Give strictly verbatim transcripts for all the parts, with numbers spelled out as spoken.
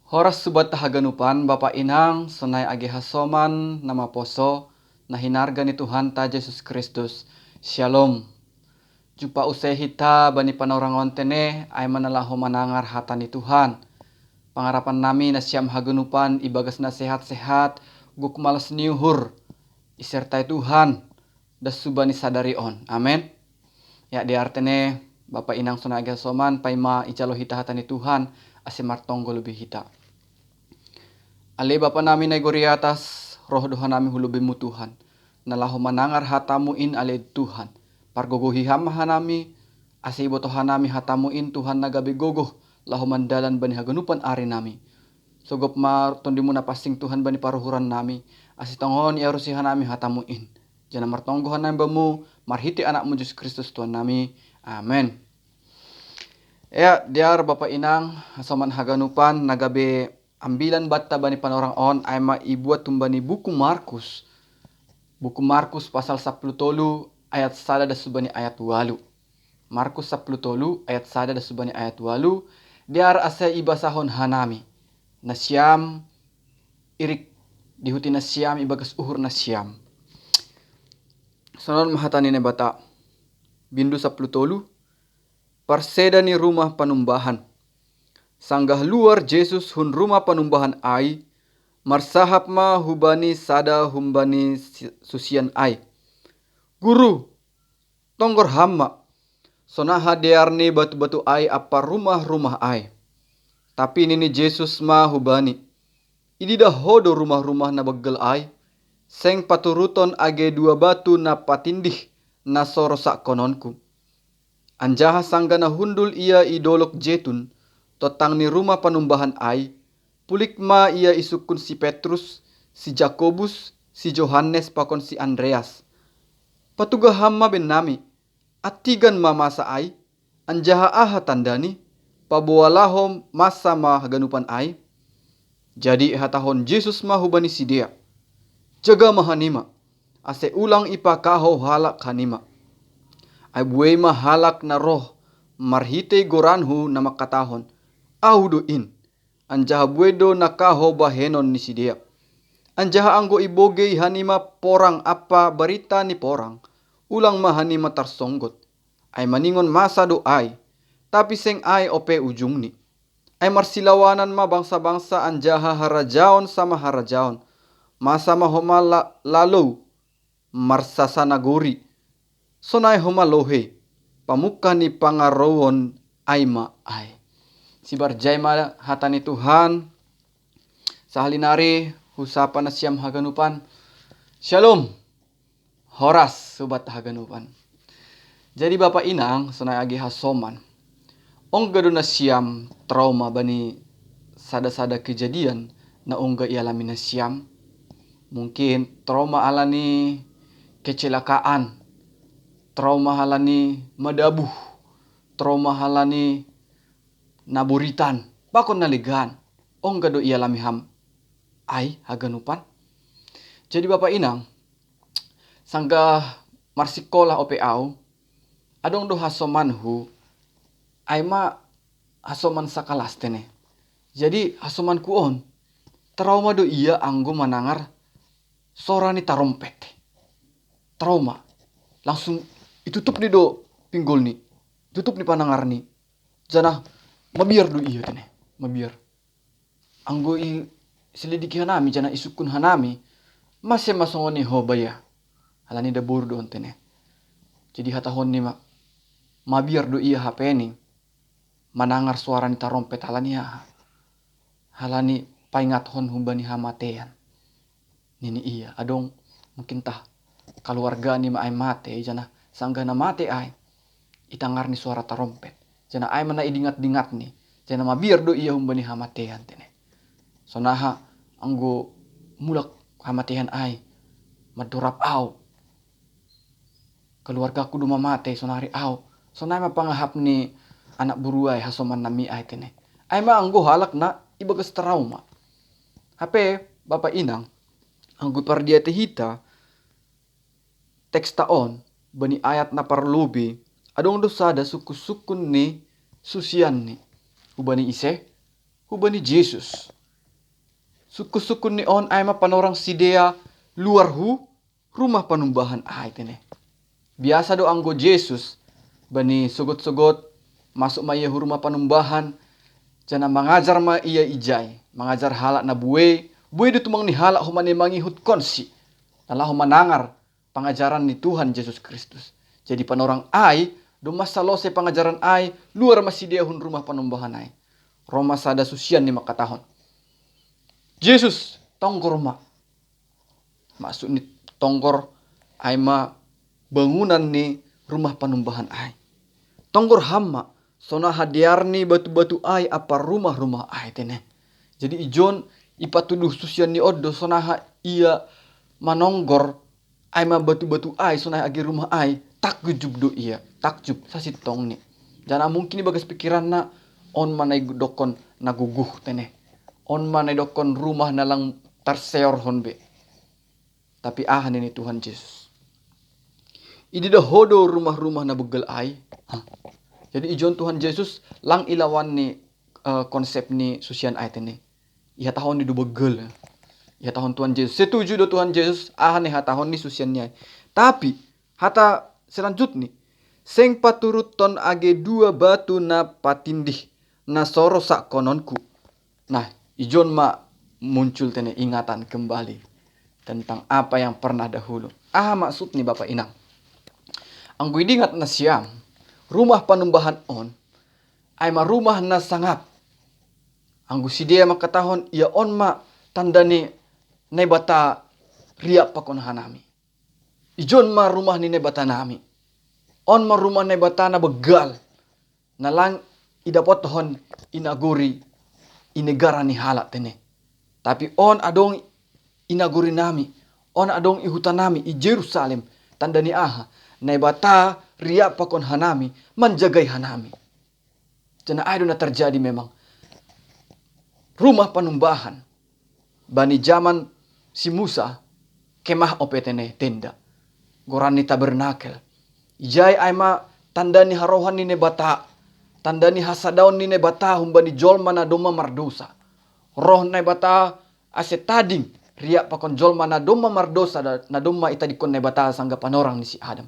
Horas sobat haganupan, bapa inang, sonai age hasoman na maposo na hinarga ni Tuhanta Jesus Kristus. Shalom. Jumpa use hita bani panorangon tene, ai ma na laho manangar hata ni Tuhan. Pangarapan nami na siam haganupan ibagas na sehat-sehat, gok malas ni uhur, isertai Tuhan das subani sadari on. Amen. Ya, dear tene, bapa inang sonai age hasoman, paima ijalo hita hata ni Tuhan, ase martonggo lobei hita. Ale Bapa nami na i gori atas, roh do hanami hu lobeimu Tuhan, na laho manangar hatamu in ale Tuhan. Pargogohi Ham ma hanami, ase iboto hanami hatamu in Tuhan na gabe gogoh, laho mandalan bani haganupan ari nami. Sogop ma tondimu na pansing Tuhan bani paruhuran nami, ase tongon iarusi hanami hatamu in. Janah martonggo hanami bamu, marhitei anakmu Jesus Kristus Tuhan nami. Amen. Ya, dear bapa inang, hasoman haganupan na gabe ambilan banta bani panorang on, ai ma ibuat humbani buku Markus. Buku Markus pasal sapuluh tolu ayat sada das subani ayat walu. Markus sapuluh tolu ayat sada das subani ayat walu, dear ase ibasahon hanami. Na siam irik dihuti na siam ibagas uhur na siam. Sonon ma hata ni Naibata. Bindu sapuluh tolu, parseda ni rumah panumbahan. Sanggah luar Jesus hun rumah panumbahan ai, marsahap ma hubani sada humbani si-, susian ai. Guru, tonggor Ham ma, sonaha dear ni batu-batu ai ampa rumah-rumah ai. Tapi nini Jesus ma hubani, ididah ho do rumah-rumah na banggal ai? Seng paturuton age dua batu na patindih na so rosakkononku. Anjaha sanggah na hundul ia i dolok Jetun, tongtang ni rumah panumbahan ai, pulik ma ia isungkun si Petrus, si Jakobus, si Johannes pakon si Andreas. Patugah Ham ma bennami, antigan ma masa ai, anjaha aha tandani, paboa laho masa ma haganupan ai? Jadi ihatahon Jesus ma hubani sidea, jaga ma hanima, ase ulang ipakahou halak hanima. Ai buei ma halak na roh marhitei goranhu na mangkatahon, Ahu do in, anjaha buei do na kahou bahenon ni sidea. Anjaha anggo ibogei hanima porang ampa barita ni porang, ulang ma hanima tarsonggot. Ai maningon masa do ai, tapi seng ai ope ujungni. Ai marsilawanan ma bangsa-bangsa anjaha harajaon sama harajaon. Masa ma homa la-, lalou marsasa nagori. Sonai homa lohei, pamungkah ni pangarouon ai ma ai. Sibarjai ma hata ni Tuhan. Sahali nari husapa na siam haganupan. Shalom. Horas sobat haganupan. Jadi bapa inang, sonai age hasoman. Ongga do na siam trauma bani sada-sada kejadian na ongga ialami na siam. Mungkin trauma halani kecelakaan, trauma halani madabuh, trauma halani na boritan, pakon na legan. Ongga do ialami Ham ai haganupan. Jadi bapa inang, sanggah marsikolah ope au, adong do hasomanhu, ai ma hasoman sakalas tene. Jadi hasomanku on, trauma do ia anggo manangar sora ni tarompet. Trauma. Langsung itutupni do pinggolni, itutupni panangarni. Janah mabiar do ia tene, mabiar. Anggo iselidiki hanami, janah isungkun hanami, mase ma songon i ho ba ia? Halani daboru do on tene. Jadi hatahonni ma, mabiar do ia hapeni manangar soara ni tarompet halani aha? Halani paingathon humbani hamatean. Nini ia, adong mungkin tah kaluargani ma ai mate, janah sanggah na mate ai, itangarni soara tarompet. Janah ai ma na idingat-dingatni, janah mabiar do ia humbani hamatean tene. Sonaha anggo mulak hamatean ai, madorab au. Kaluargaku do ma mate sonari au. Sonai ma pangahap ni anak boru ai, hasoman nami ai tene. Ai ma anggo halak na ibagas trauma. Hape bapa inang, anggo pardiatei hita teksta on, bani ayat na parlobei, adong do sada sungkun-sungkun ni susianni. Hubani ise? Hubani Jesus. Sukun-sukun ni on ai ma panorang sidea luar hu rumah panumbahan ai tene. Biasa do anggo Jesus bani sogot-sogot masuk ma ia hu rumah panumbahan, janah mangajar ma ia ijai, mangajar halak na buei, buei do tumang ni halak homa na mangihutkonsi, na laho manangar pangajaran ni Tuhan Jesus Kristus. Jadi panorang ai, domma salose pangajaran ai, luar ma sidea hun rumah panumbahan ai. Roh ma sada susian ni mangkatahon, "Jesus, tonggor ma." Maksud ni tonggor ai ma bangunan ni rumah panumbahan ai. "Tonggor ham ma, sonaha dear ni batu-batu ai ampa rumah-rumah ai tene." Jadi ijon ipatuduh susian ni on do sonaha ia manonggor ai ma batu-batu ai, sonaha age rumah ai, takjub do ia, takjub sasintongni. Janah mungkin ibagas pikiranna, on ma na idokkon na gogoh tene. On ma na idokkon rumah na lang tarseorhon be. Tapi aha nini Tuhan Jesus? "Ididah ho do rumah-rumah na banggal ai?" Hah. Jadi ijon Tuhan Jesus lang ilawan ni eh, konsep ni susian ai tene. Ihatahon ni do banggal. Ihatahon Tuhan Jesus. Setuju do Tuhan Jesus, aha na ihatahon ni susian ni ai. Tapi hata selanjutni, "Seng paturuthon age dua batu na patindih, na so rosakkononku." Nah, ijon ma muncul tene ingatan kembali tentang apa yang pernah dahulu. Aha maksud ni Bapak Inang? Anggo idingat nasiam, rumah panumbahan on ai ma rumah na sangap. Anggo sidea mangkatahon, "Ia on ma tanda ni Naibata riap pakon hanami. Ijon ma rumah ni Naibatanami. On ma rumah Naibata na banggal, na lang idapothon i nagori, i negara ni halak tene. Tapi on adong i nagorinami, on adong i hutanami, i Jerusalem, tanda ni aha? Naibata riap pakon hanami, manjagai hanami." Janah ai do na terjadi memang. Rumah panumbahan bani jaman si Musa, kemah ope tene, tenda, goran ni tabernakel. Ijai ai ma tanda ni harohan ni Naibata, tanda ni hasadaon ni Naibata humbani jolma na domma mardosa. Roh Naibata ase tading riap pakon jolma na domma mardosa, da- na domma itadingkon Naibata sanggah panorang ni si Adam.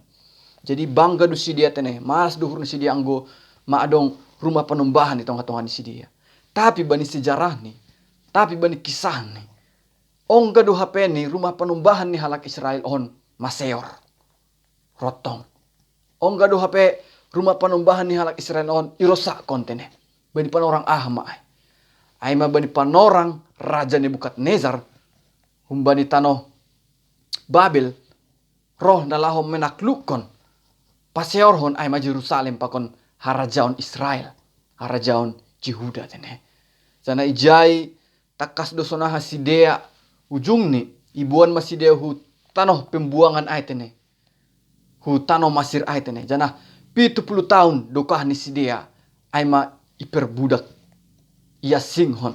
Jadi bangga do sidea tene, malas do uhur ni sidea anggo ma adong rumah panumbahan di tongah-tongah ni sidea. Tapi bani sejarahni, tapi bani kisahni, ongga do hape ni rumah panumbahan ni halak Israel on maseor. Rontong. Ongga do hape rumah panumbahan ni halak Israel on irosakkon tene. Bani panorang aha ma ai? Ai ma bani panorang Raja Nebukadnezar humbani tanoh Babel, roh na laho menaklukkon, paseorhon ai ma Jerusalem pakon harajaon Israel, harajaon Jehuda tene. Janah ijai tangkas do sonaha sidea, ujungni iboan ma sidea hu tanoh pembuangan ai tene, hu tanoh Masir ai tene. Janah pitu puluh taon dokah ni sidea ai ma iperbudak, iasinghon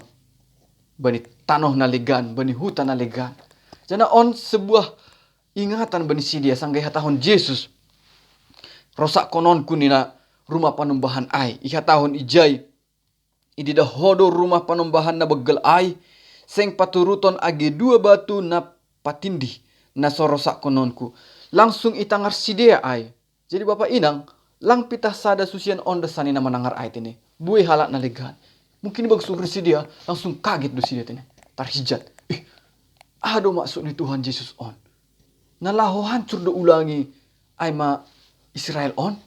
bani tanoh na legan, bani huta na legan. Janah on sebuah ingatan bani sidea sanggah ihatahon Jesus, "Rosakkononku nina rumah panumbahan ai." Ihatahon ijai, "Ididah ho do rumah panumbahan na banggal ai? Seng paturuthon age dua batu na patindih, na so rosakkononku." Langsung itangar sidea ai. Jadi Bapak Inang, lang pitah sada susian on do sani na manangar ai tene. Buei halak na legan. Mungkin ibagas uhur ni sidea, langsung kaget do sidea tene. Tarhijat. "Ih, aha do maksud ni Tuhan Jesus on? Na laho hancur do ulangi ai ma Israel on?"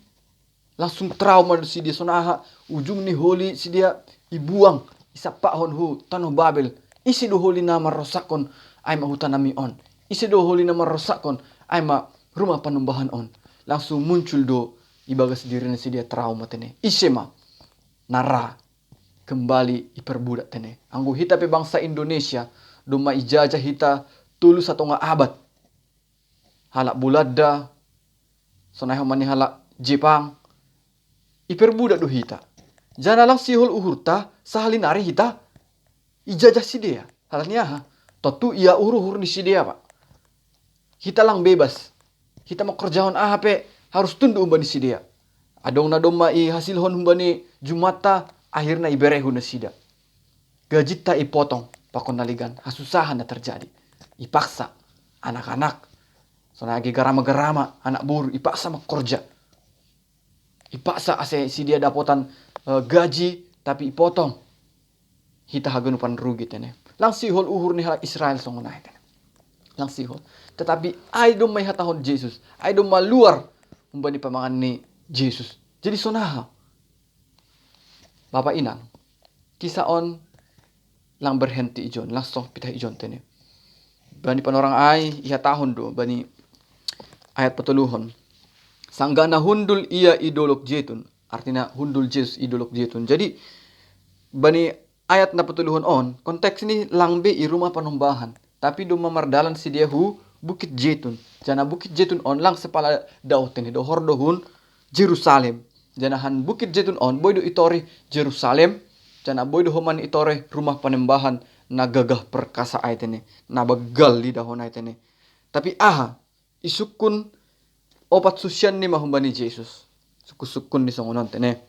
Langsung trauma do sidea, sonaha ujungni holi sidea ibuang, isampakhon hu tanoh Babel. "Ise do holi na marrosakkon ai ma hutanami on? Ise do holi na marrosakkon ai ma rumah panumbahan on?" Langsung muncul do ibagas diri ni sidea trauma tene. Ise ma na ra kembali iperbudak tene. Anggo hita pe bangsa Indonesia, domma ijajah hita tolu satongah abad. Halak Bulanda, sonai homa ni halak Jepang, iperbudak do hita. Janah lang sihol uhurta, sahali nari hita ijajah sidea. Halani aha? Tontu ia uhur-uhur ni sidea, Pak. Hita lang bebas. Hita mangkorjahon aha pe harus tunduk humbani sidea. Adong na domma ihasilhon humbani jumanta, akhirna iberehon nasida. Gajitta ipotong. Pakon naligan, hasusahan na tarjadi. Ipaksa anak-anak, sonai age garama-garama, anak boru, ipaksa makorja. Ipaksa ase si dia dapotan, eh, gaji, tapi ipotong. Hita haganupan rugi tene. Lang sihol uhur ni halak Israel songon ai tene. Lang sihol. Tetapi ai do ma ihatahon Jesus. Ai do ma luar humbani pamangan ni Jesus. Jadi sonaha? Bapa inang, kisah on lang berhenti ijon, langsung pitah ijon tene. Bani panorang ai ihatahon do, bani ayat patoluhon. Sanggah na hundul ia i dolok Jetun, artina hundul Jesus i dolok Jetun. Jadi, bani ayat na patoluhon on, konteks ni lang be i rumah panumbahan. Tapi do ma mardalan si dia hu Bukit Jetun. Jana Bukit Jetun on lang sepala dao tene dohor do hun Jerusalem. Jana han Bukit Jetun on boi do itoreh Jerusalem. Jana boi do homan itoreh rumah panumbahan na gagah perkasa ai tene. Na bagal didahon ai tene. Tapi aha? Isukkun opat susian ni ma humbani Jesus. Sukkun-sukkun ni songon on tene.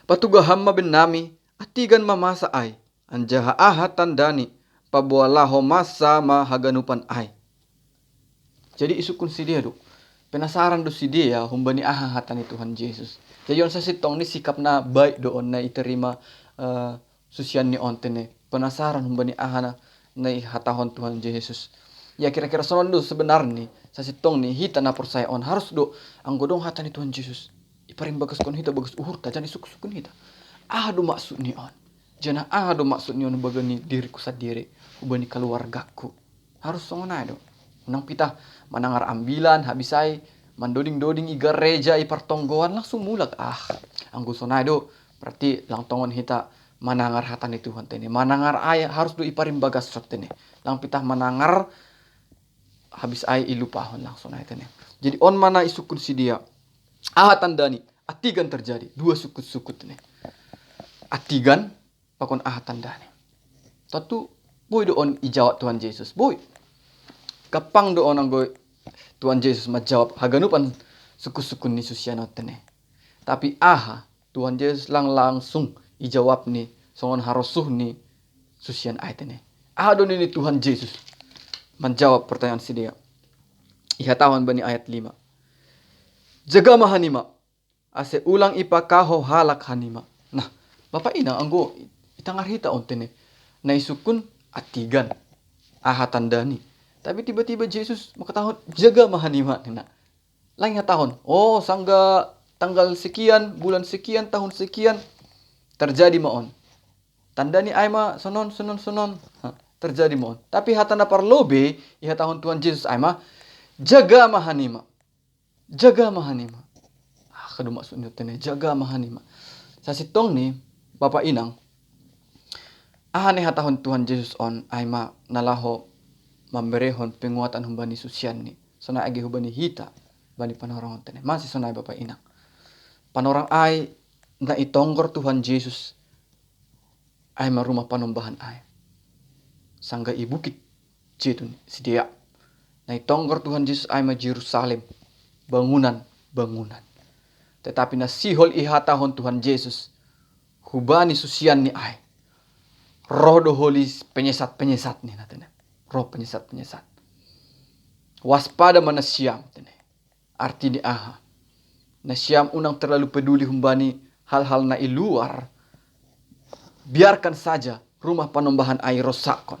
Patuga ham ma bennami, atigan ma masa ai, anjaha aha tandani, paboa laho masa ma haganupan ai. Jadi isukkun si dia do. Penasaran do si dia humbani aha hata ni Tuhan Jesus. Jadi on sasintong ni sikap na baik do on na iterima, eh, susian ni on tene. Penasaran humbani aha na, na ihatahon Tuhan Jesus. Ya kira-kira sonon do sebenarni, sasintong ni hita na porsaya on harus do anggo dong hata ni Tuhan Jesus. Iparimbagaskon hita bagas uhurta, jana isukkun-sukkun hita. Aha do maksud ni on? Jana aha do maksud ni on humbani diriku sandiri, humbani keluargaku? Harus songon ai do. Unang pitah manangar ambilan, habis ai mandoding-doding i gareja, i partonggoan, langsung mulak. Ah, anggo sonai do, berarti lang tongon hita manangar hata ni Tuhan tene. Manangar ai harus do iparimbagaskon tene. Lang pitah manangar, habis ai ilupahon, langsung ai tene. Jadi on ma na isukkun si dia. Aha tandani? Atigan tarjadi. Dua sukkun-sukkun tene. Atigan, pakon aha tandani? Tontu boi do on ijawab Tuhan Jesus, boi. Gampang do on anggo Tuhan Jesus manjawab haganupan sukkun-sukkun ni susian on tene. Tapi aha, Tuhan Jesus lang langsung ijawab ni songon harosuh ni susian ai tene. Aha do nini Tuhan Jesus manjawab pertanyaan si dia? Ihatahon bani ayat lima. Jaga ma hanima, ase ulang ipakaho halak hanima. Nah, Bapa inang, anggo itangar hita on tene, na isukkun atigan, aha tandani? Tapi tiba-tiba Jesus mangkatahon jaga ma hanima, ninna. Lang ihatahon, oh, sangga tanggal sekian, bulan sekian, tahun sekian, terjadi ma on. Tandani ai ma sonon, sonon, sonon. Ha, terjadi ma on. Tapi hata na parlobei ihatahon Tuhan Jesus ai ma, jaga ma hanima. Jaga ma hanima. Ah, aha do maksud ni on tene, jaga ma hanima? Sasintong ni, Bapa inang, aha na ihatahon Tuhan Jesus on ai ma na laho mamberehon penguatan humbani susianni. Sonai age humbani hita, bani panorang on tene. Masih sonai Bapa inang. Panorang ai na itonggor Tuhan Jesus ai ma rumah panumbahan ai. Sangga i Bukit Jetun sidea. Na itonggor Tuhan Jesus ai ma Jerusalem, bangunan-bangunan. Tetapi na sihol ihatahon Tuhan Jesus hubani susianni ai, roh do holi penyesat-penyesat, ninna tene. Roh penyesat-penyesat. Waspada ma nasiam, tene. Artini aha? Nasiam unang terlalu peduli humbani hal-hal na i luar. Biarkan saja rumah panumbahan ai irosakkon.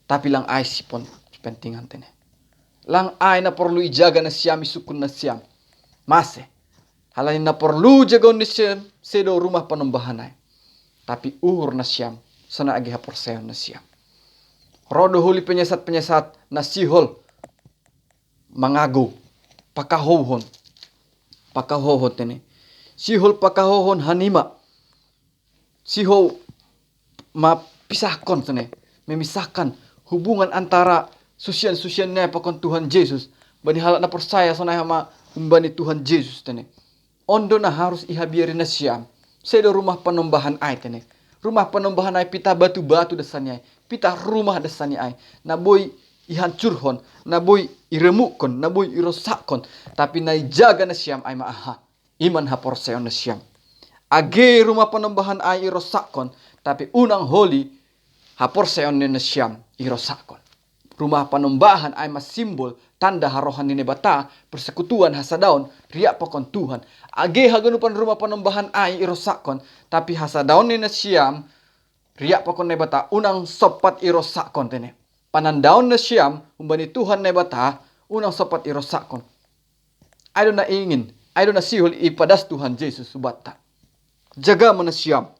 Tapi lang ai sipon pentingan, tene. Lang ai na porlu ijaga nasiam, isukkun nasiam. Mase? Halani na porlu jagaon nasiam sedo rumah panumbahan ai. Tapi uhur nasiam, sonai age haporsayaon nasiam. Roh do holi penyesat-penyesat na sihol mangagou, pakahouhon. Pakahouhon, tene. Sihol pakahouhon hanima. Sihol mapisahkon, tene. Memisahkan hubungan antara susian-susianni ai pakon Tuhan Jesus. Bani halak na porsaya sonai ma humbani Tuhan Jesus, tene. On do na harus ihabiari nasiam. Sedo rumah panumbahan ai, tene. Rumah panumbahan ai pitah batu-batu dassani ai. Pitah rumah dassani ai. Na boi ihancurhon, na boi iremukkon, na boi irosakkon. Tapi na ijaga nasiam ai ma aha? I ma haporsayaon nasiam. Age rumah panumbahan ai irosakkon, tapi unang holi haporseaon ni na siam i rosakon. Rumah panumbahan ai ma simbol tanda ha roha ni Naibata, persekutuan hasadaon riap pakon Tuhan. Age haganupan rumah panumbahan ai i rosakon, tapi hasadaon ni na siam riap pakon Naibata unang sompat i rosakon tene. Panandaon na siam humbani Tuhan Naibata unang sompat i rosakon. Ai do na ingin, ai do na sihol ipadas Tuhan Jesus hubatta. Jaga ma na siam.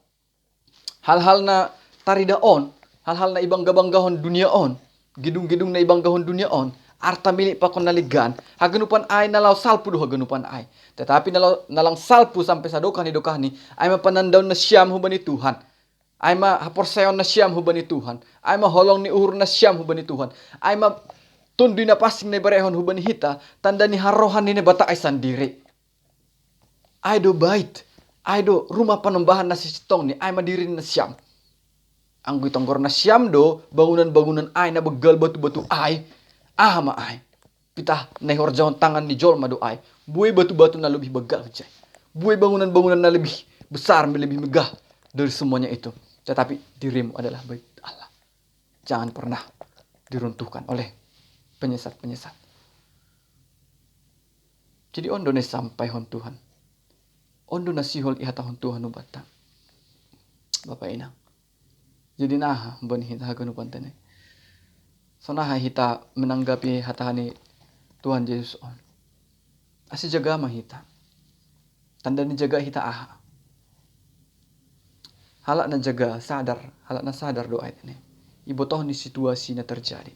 Hal-hal na tarida on, hal-hal na ibangga-banggahon dunia on, gedung-gedung na ibanggahon dunia on, arta milik pakon na legan, haganupan ai na laho salpu do haganupan ai. Tetapi na laho, na lang salpu sampe sadokah ni dokahni, ai ma panandaon na siam humbani Tuhan. Ai ma haporseaon na siam humbani Tuhan. Ai ma holong ni uhur na siam humbani Tuhan. Ai ma Tonduy Napansing na iberehon humbani hita, tanda ni harohan ni Naibata ai sandiri. Ai do bait, ai do rumah panumbahan na sisintongni, ai ma diri na siam. Anggo itonggor na siam do bangunan-bangunan ai na begal batu-batu ai, aha ma ai? Pitah na ihorjahon tangan ni jolma do ai. Buei batu-batu na lebih begal hujai. Buei bangunan-bangunan na lebih besar, lebih megah dari semuanya itu. Tetapi dirimu adalah bait Allah. Jangan pernah diruntuhkan oleh penyesat-penyesat. Jadi on do na isampaihon Tuhan. On do na sihol ihatahon Tuhan hubatta. Bapa inang. Jadi naha humbani hita haganupan tene. Sonaha hita menanggapi hata ni Tuhan Jesus on. Asi jaga ma hita. Tanda ni jaga hita aha? Halak na jaga sadar, halak na sadar do ai tene. Ibotohni situasi na terjadi.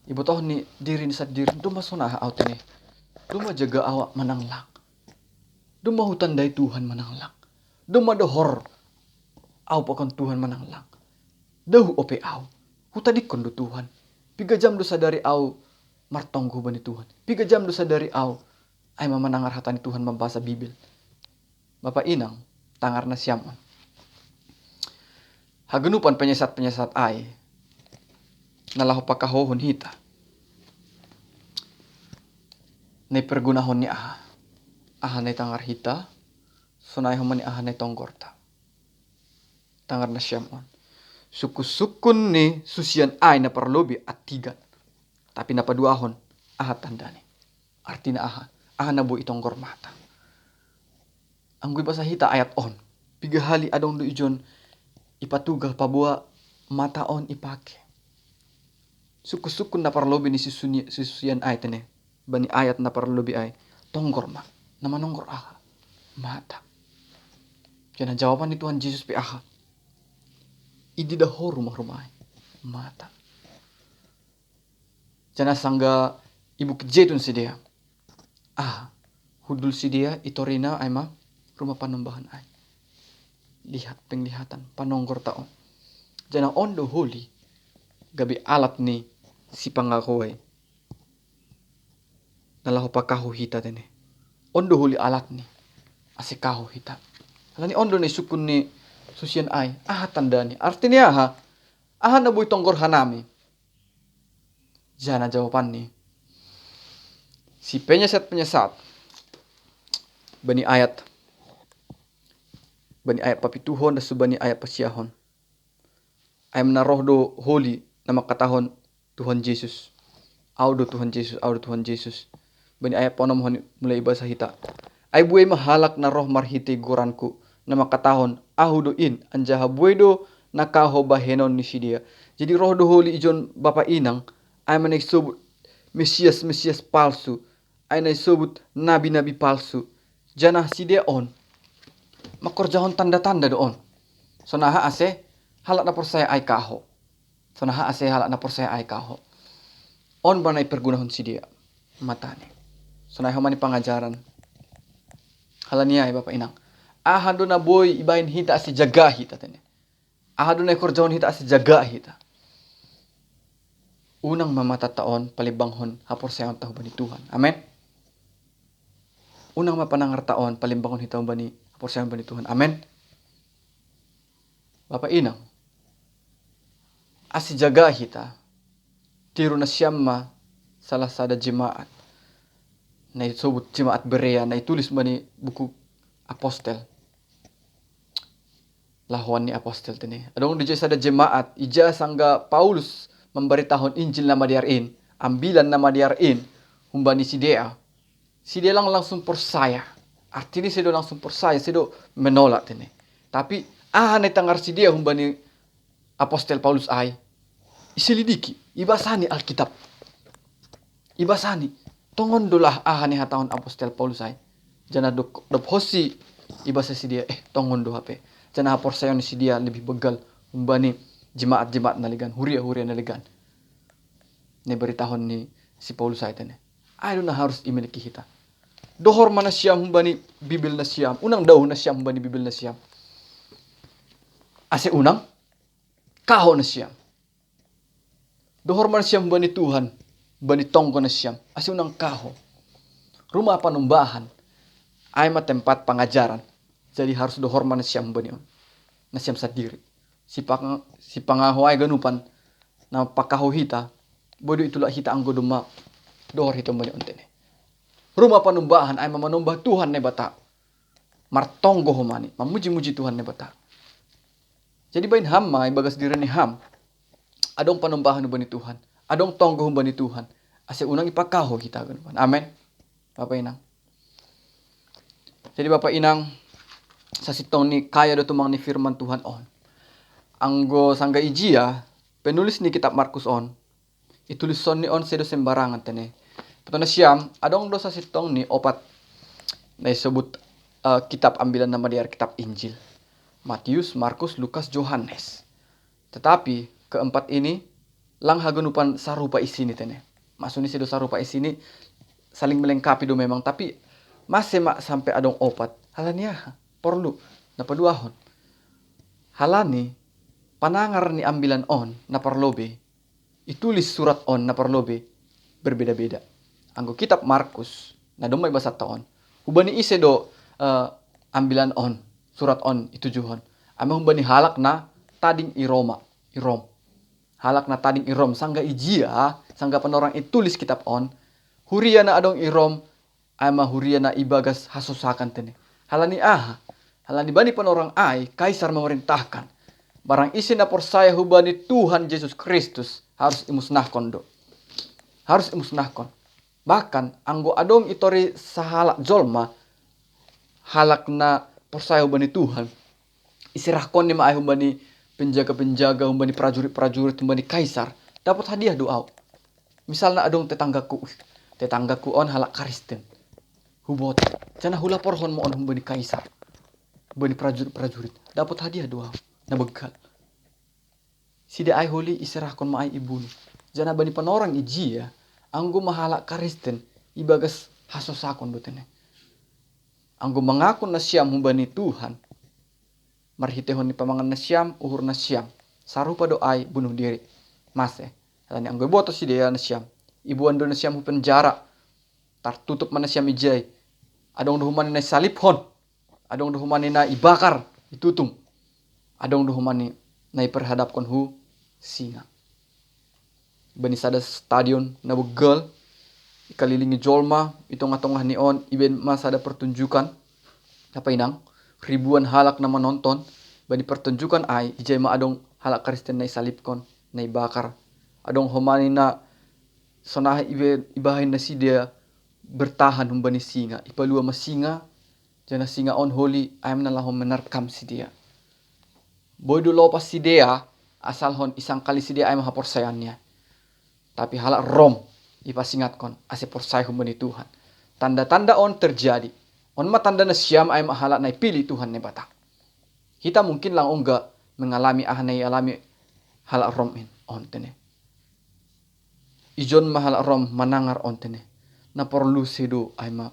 Ibotohni dirini sandiri, domma sonaha au tene. Domma jaga au manang lang. Domma hutandai Tuhan manang lang. Domma dohor au pakon Tuhan manang lang. Dao huope au. Hutadingkon do Tuhan. Piga jam do sadari au martonggo humbani Tuhan. Piga jam do sadari au ai ma manangar hata ni Tuhan mambasa Bibil. Bapa inang, tangar na siam on. Haganupan penyesat-penyesat ai na laho pakahohon hita. Na ipergunahon ni aha? Aha na itangar hita, sonai homa ni aha na itonggorta. Tangar na siam on. Sukun-sukun ni susian ai na parlobei antigan. Tapi na paduahon, aha tandani? Artina aha? Aha na boi itonggor mata? Anggo ibasa hita ayat on, piga hali adong do ijon ipatugah paboa mata on ipake. Sukun-sukun na parlobei ni sisuni-, sisusian ai tene. Bani ayat na parlobei ai. Tonggor ma. Na manonggor aha? Mata. Jana jawaban ni Tuhan Jesus pe aha? Ididah ho rumah-rumah ai. Mata. Jana sangga i Bukit Jetun sidea. Aha? Hundul sidea i torina ai ma rumah panumbahan ai. Lihat penglihatan panonggorta on. Jana on do holi gabe alat ni sipangaho ai. Na laho pakaho hita tene. On do holi alatni. Ase kaho hita. Alani on do na isukun ni susian ai. Aha tandani? Artini aha? Aha na boi tonggor hanami? Jana jawabanni. Si penyesat-penyesat. Bani ayat. Bani ayat papituhon, das tu bani ayat pasiahon. Ai ma na roh do holi, na mangkatahon Tuhan Jesus. Au do Tuhan Jesus, au do Tuhan Jesus. Bani ayat paonomhon mulai ibasa hita. Ai buei ma halak na roh marhitei goranku, na mangkatahon, ahu do in, anjaha buei do na kaho bahenon ni sidea. Jadi roh do holi ijon bapa inang, ai ma na isobut Mesias, Mesias palsu, ai na isobut nabi-nabi palsu. Janah sidea on, mangkorjahon tanda-tanda do on. Sonaha ase, halak na porsaya ai kaho. Sonaha ase halak na porsaya ai kaho. On ma na ipergunahon sidea. Matani. Sonaha homa ni pangajaran. Halani ai bapa inang. Aha do na boi ibahen hita ase jaga hita tene. Aha do na ikorjahon hita ase jaga hita. Unang ma matanta on palimbanghon haporsayaonta hubani Tuhan. Amen. Unang ma panangarta on palimbanghon hita hubani haporsayaon hubani Tuhan. Amen. Bapa inang. Ase jaga hita. Tiru nasiam ma salah sada jemaat. Na isobut jemaat Berea, na itulis bani buku Apostel. lahoan ni apostel tene. Adong di ija sada jemaat, ija sangga Paulus mambaritahon Injil na madiar in, ambilan na madiar in, humbani sidea. Sidea lang langsung porsaya. Artini sedo langsung porsaya, sedo menolak tene. Tapi aha na itangar sidea humbani apostel Paulus ai, iselidiki, ibasani Alkitab. Ibasani, tongon do lah aha na ihatahon apostel Paulus ai. Janah dok-, dob hosi ibasa sidea, eh, tongon do hape. Janah haporsayaon ni sidea lebih begal humbani jemaat-jemaat na legan, huria-huria na legan. Na ibaritahon ni si Paulus ai tene. Ai do na harus imiliki hita. Dohor ma nasiam humbani Bibil nasiam, unang dauh nasiam humbani Bibil nasiam. Ase unang kaho nasiam. Dohor ma nasiam humbani Tuhan, humbani tonggo nasiam, ase unang kaho. Rumah panumbahan ai ma tempat pangajaran. Jadi harus dohor ma nasiam humbani on. Nasiam sandiri. Sipang-, sipangaho ai ganupan na pakaho hita, boi do itulak hita anggo domma dohor hita humbani on tene. Rumah panumbahan ai ma manombah Tuhan Naibata. Martonggo homa ni, mamuji-muji Tuhan Naibata. Jadi bahen ham ma ibagas diri ni ham. Adong panumbahan humbani Tuhan. Adong tonggo humbani Tuhan. Ase unang ipakaho hita ganupan. Amen. Bapa inang. Jadi bapa inang, sasintong ni kaya do tumang ni firman Tuhan on. Anggo sangga ijia, penulis ni kitab Markus on, itulishon ni on sedo sembarangan tene. Pato nasiam, adong do sasintong ni opat na isobut, eh, kitab ambilan na madiar kitab Injil. Matius, Markus, Lukas, Johannes. Tetapi keempat ini lang haganupan sarupa isini tene. Maksudni sedo sarupa isini, saling melengkapi do memang, tapi mase ma sampe adong opat. Halani aha? Porlu na paduahon. Halani panangar ni ambilan on na parlobei, itulis surat on na parlobei berbeda-beda. Anggo kitab Markus, na domma ibasanta on, humbani ise do, eh, ambilan on, surat on itujuhon? Ai ma humbani halak na tading i Roma, i Rom. Halak na tading i Rom, sangga ijia, sangga panorang itulis kitab on, huria na adong i Rom, ai ma huria na ibagas hasosakan tene. Halani aha? Halani bani panorang ai, Kaisar memerintahkan. Barang ise na porsaya humbani Tuhan Jesus Kristus, harus imusnahkon do. Harus imusnahkon. Bahkan, anggo adong i tori sahalak jolma, halak na porsaya humbani Tuhan, iserahkonni ma ai humbani penjaga-penjaga, humbani prajurit-prajurit, humbani Kaisar. Dapot hadiah do au. Misalna adong tetanggaku, uh, tetanggaku on halak Kristen. Huboto. Janah hulaporhon ma on humbani Kaisar. Humbani prajurit-prajurit. Dapot hadiah do au. Na begal. Sida ai holi iserahkon ma ai ibunu. Janah bani panorang ijia, anggo ma halak Kristen, ibagas hasosakon do tene. Anggo mangaku nasiam humbani Tuhan, marhiteihon ni pamangan nasiam, uhur nasiam, sarupa do ai bunuh diri. Mase. Halani anggo iboto sidea nasiam, iboan do nasiam hu penjara. Tartutup ma nasiam ijai. Adong do homa ni na isalibhon. Adong do homa ni na ibakar, itutung. Adong do homa ni na iperhadapkon hu singa. Bani sada stadion na begal, ikalilingi jolma, i tongah-tongah ni on, ibaen ma sada pertunjukan. Apa inang? Ribuan halak na manonton. Bani pertunjukan ai, ijai ma adong halak Kristen na isalibkon, na ibakar. Adong homa ni na sonaha ibe-, ibahen nasida bertahan humbani singa. Ipalua ma singa, janah singa on holi ai ma na laho menerkam sidea. Boi do lopas sidea, asalhon isangkali sidea ai ma haporsayaannia. Tapi halak Rom ipasingatkon ase porsaya humbani Tuhan. Tanda-tanda on terjadi. On ma tanda nasiam ai ma halak na ipilih Tuhan Naibata. Hita mungkin lang ongga mengalami aha na ialami halak Rom in on tene. Ijon ma halak Rom manangar on tene. Na porlu sedo ai ma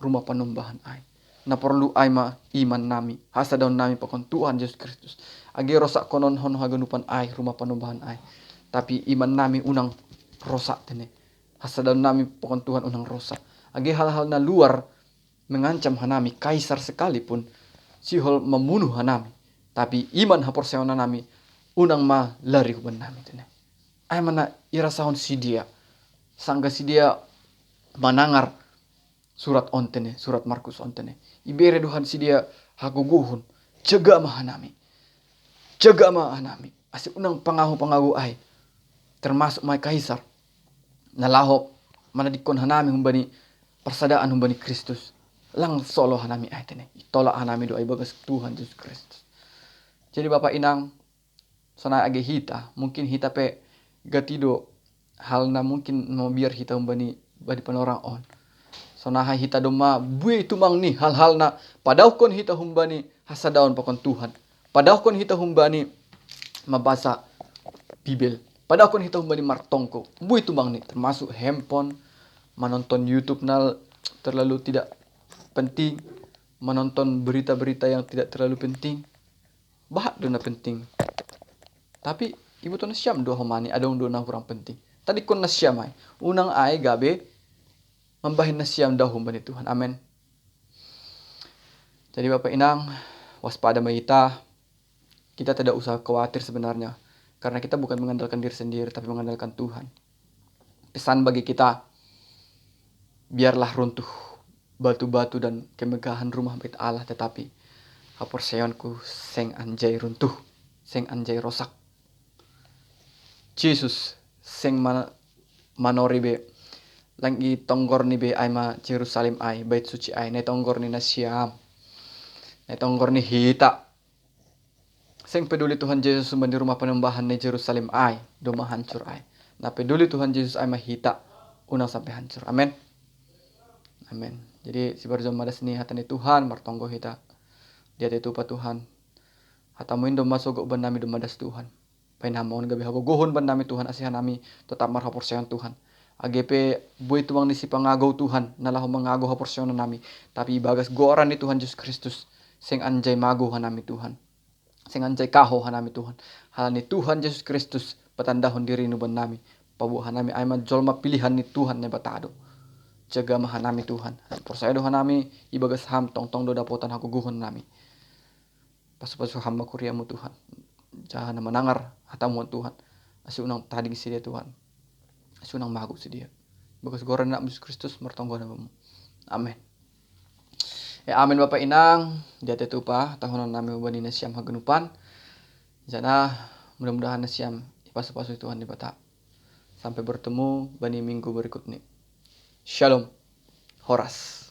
rumah panumbahan ai. Na porlu ai ma iman nami, hasadaon nami pakon Tuhan Jesus Kristus. Age rosakkononhon haganupan ai rumah panumbahan ai, tapi iman nami unang rosak tene. Hasadaon nami pakon Tuhan unang rosak. Age hal-hal na luar mengancam hanami, Kaisar sekalipun sihol mamunuh hanami, tapi iman haporsayaon nami unang ma lari huban nami tene. Ai ma na irasahon sidea, sangga sidea manangar surat on tene, surat Markus on tene. Ibere do han sidea hagogohon, Jaga ma hanami. Jaga ma hanami. Asi unang pangago-pangago ai. Termasuk mai Kaisar. Na laho manadingkon hanami humbani parsadaan humbani Kristus. Lang solo hanami ai tene. Itolak hanami do ai bagas Tuhan Jesus Kristus. Jadi Bapa Inang, sonai age hita, mungkin hita pe gati do hal na mungkin mabiar hita humbani badi panorang on. Sonai hita domma bue tumang ni hal-hal na padauhkon hita humbani hasadaon pakon Tuhan. Padauhkon hita humbani mabasa Bibel. Padauhkon hita humbani martonggo. Bue tumang ni, termasuk handphone, manonton YouTube na terlalu tidak penting, manonton berita-berita yang tidak terlalu penting. Bahat do na penting. Tapi iboto nasiam do homani adong do na hurang penting. Tadingkon nasiam ai. Unang ai gabe mambahen nasiam dao humbani Tuhan. Amen. Jadi Bapa Inang, waspada ma hita. Kita tidak usah khawatir sebenarnya. Karena kita bukan mengandalkan diri sendiri, tapi mengandalkan Tuhan. Pesan bagi kita, biarlah runtuh batu-batu dan kemegahan rumah bait Allah, tetapi haporseaonku seng anjai runtuh, seng anjai rosak. Jesus seng mana manori be, lang i tonggor ni be ai ma Jerusalem ai, bait suci ai, na i tonggor ni nasiam, na i tonggor ni hita. Seng peduli Tuhan Jesus humbani rumah penyembahan ni Jerusalem ai, domma hancur ai. Na peduli Tuhan Jesus ai ma hita, unang sampe hancur. Amen. Amen. Jadi sibarjom madas ni hata ni Tuhan, martonggo hita. Dia tetupa Tuhan. Hatamu in domma sogo bannami domma das Tuhan. Painama on gabe hagogohon bannami Tuhan, asi hanami totap marhaporseaon Tuhan. Age pe bue tumang ni sipangagou Tuhan na laho mangagou haporseaonnami, tapi ibagas goran ni Tuhan Jesus Kristus seng anjai magou hanami Tuhan. Seng anjai kaho hanami Tuhan. Halani Tuhan Jesus Kristus patandahon dirinu bannami. Paboa hanami ai ma jolma pilihan ni Tuhan Naibata do. Jaga ma hanami Tuhan. Porsea do hanami ibagas Ham tongtong do dapotan hagogohonnami. Pasu-pasu Ham ma kuriamu Tuhan. Jaha na manangar hatamu on Tuhan. Asi unang tading sidia Tuhan. Asi unang magou sidia. Bagas goran ni Anakmu Jesus Kristus martonggo na bamu. Amen. Ya amen Bapa Inang, dia tetupa tahonon nami humbani nasiam haganupan. Jana mudah-mudahan nasiam ipasu-pasu Tuhan Naibata. Sampai bertemu bani minggu berikut ni. Shalom. Horas.